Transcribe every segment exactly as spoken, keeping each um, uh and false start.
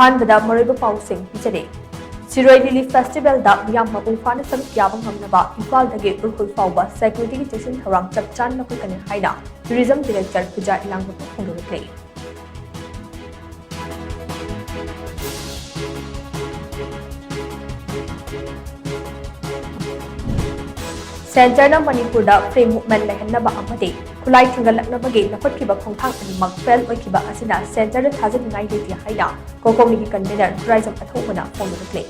ꯑꯍꯥꯟꯕꯗ ꯃꯔꯨꯑꯣꯏꯕ ꯄꯥꯎꯁꯤꯡ ꯄꯤꯖꯔꯤ꯫ ꯁꯤꯔꯣꯏ ꯂꯤꯂꯤ ꯐꯦꯁꯇꯤꯚꯦꯜꯗ ꯃꯤꯌꯥꯝ ꯃꯄꯨꯡ ꯐꯥꯅ ꯁꯔꯨꯛ ꯌꯥꯕ ꯉꯝꯅꯕ ꯏꯝꯐꯥꯜꯗꯒꯤ ꯎꯈ꯭ꯔꯨꯜ ꯐꯥꯎꯕ ꯁꯦꯀ꯭ꯌꯨꯔꯤꯇꯤꯒꯤ ꯆꯦꯛꯁꯤꯟ ꯊꯧꯔꯥꯡ ꯆꯞ ꯆꯥꯅ ꯂꯧꯈꯠꯀꯅꯤ ꯍꯥꯏꯅ ꯇꯨꯔꯤꯖꯝ ꯗꯤꯔꯦꯛꯇꯔ ꯄꯨꯖꯥ ꯏꯂꯥꯡꯕꯝꯅ ꯐꯣꯡꯗꯣꯔꯛꯂꯤ꯫ ꯁꯦꯟꯇꯔꯅ ꯃꯅꯤꯄꯨꯔꯗ ꯐ꯭ꯔꯤ ꯃꯨꯚꯃꯦꯟ ꯂꯩꯍꯟꯅꯕ ꯑꯃꯗꯤ ꯈꯨꯠꯂꯥꯏ ꯊꯤꯡꯒꯠꯂꯛꯅꯕꯒꯤ ꯂꯧꯈꯠꯈꯤꯕ ꯈꯣꯡꯊꯥꯡ ꯑꯅꯤꯃꯛ ꯐꯦꯜ ꯑꯣꯏꯈꯤꯕ ꯑꯁꯤꯅ ꯁꯦꯟꯇꯔꯗ ꯊꯥꯖꯅꯤꯡꯉꯥꯏ ꯂꯩꯇꯦ ꯍꯥꯏꯅ ꯀꯣꯀꯣꯃꯤꯒꯤ ꯀꯟꯚꯦꯅꯔ ꯈꯨꯔꯥꯏꯖꯝ ꯑꯊꯧꯕꯅ ꯐꯣꯡꯗꯣꯔꯛꯂꯤ꯫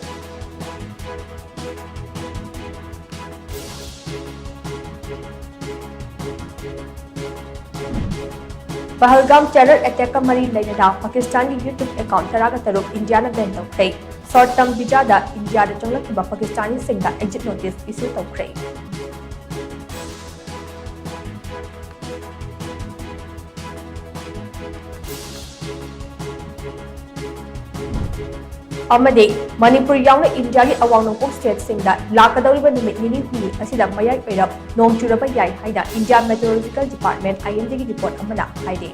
ꯄꯍꯜꯒꯥꯝ ꯇꯦꯔꯔ ꯑꯦꯇꯦꯛꯀ ꯃꯔꯤ ꯂꯩꯅꯅ ꯄꯥꯀꯤꯁꯇꯥꯟꯒꯤ YouTube ꯑꯦꯀꯥꯎꯟꯠ ꯇꯔꯥꯒ ꯇꯔꯨꯛ ꯏꯟꯗꯤꯌꯥꯅ ꯕꯦꯟ ꯇꯧꯈ꯭ꯔꯦ꯫ ꯁꯣꯔꯠ ꯇꯔꯝ ꯚꯤꯖꯥꯗ ꯏꯟꯗꯤꯌꯥꯗ ꯆꯪꯂꯛꯈꯤꯕ ꯄꯥꯀꯤꯁꯇꯥꯅꯤꯁꯤꯡꯗ ꯑꯦꯛꯖꯤꯠ ꯅꯣꯇꯤꯁ ꯏꯁꯨ ꯇꯧꯈ꯭ꯔꯦ꯫ ꯑꯃꯗꯤ ꯃꯅꯤꯄꯨꯔ ꯌꯥꯎꯅ ꯏꯟꯗꯤꯌꯥꯒꯤ ꯑꯋꯥꯡ ꯅꯣꯡꯄꯣꯛ ꯁ꯭ꯇꯦꯠꯁꯤꯡꯗ ꯂꯥꯛꯀꯗꯧꯔꯤꯕ ꯅꯨꯃꯤꯠ ꯅꯤꯅꯤ ꯍꯨꯝꯅꯤ ꯑꯁꯤꯗ ꯃꯌꯥꯏ ꯑꯣꯏꯔꯞ ꯅꯣꯡ ꯆꯨꯔꯕ ꯌꯥꯏ ꯍꯥꯏꯅ ꯏꯟꯗꯤꯌꯥ ꯃꯦꯇꯤꯑꯣꯔꯣꯂꯣꯖꯤꯀꯦꯜ ꯗꯤꯄꯥꯔꯠꯃꯦꯟꯠ, IMDꯒꯤ ꯔꯤꯄꯣꯔꯠ ꯑꯃꯅ ꯍꯥꯏꯔꯤ꯫